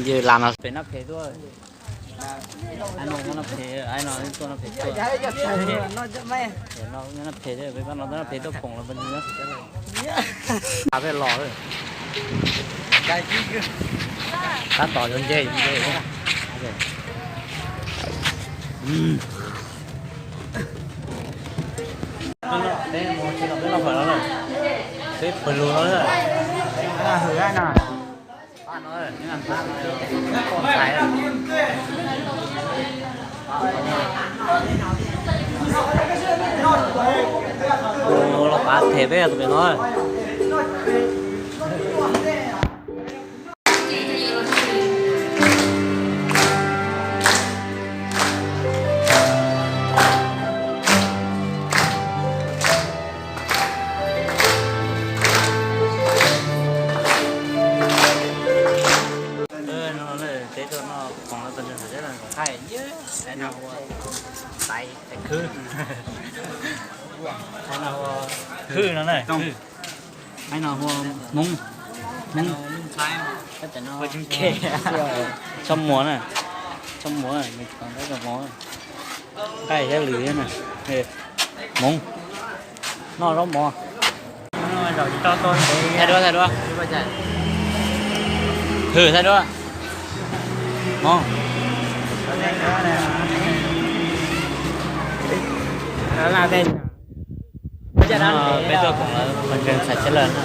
Yws las no pem noj phem tuaj. Ai no noj phem, ai no tuaj noj phem tuaj. Noj phem, peb pab no noj phem tuaj phoom los peb noj phem. Peb los tab tom yuav nce nce. Peb mus tsis los peb noj pham no na. Peb pawg lug no na. Los pav them peb tus pem no. Peb tuaj noj khoom no, tus nws hais tias nws hais no ua tais, tais khwb, hais no ua khwb no na, hais no ua hmoob, hmoob, tsob muag na, tsob muag, nqaij thiab lwm thiab na, hmoob, noj zaub mov. Thaij duab, thaij duab. Hwm, thaij duab. Hmoob. Peb tuaj koom lawv mas nkees txhais chaw lawm na.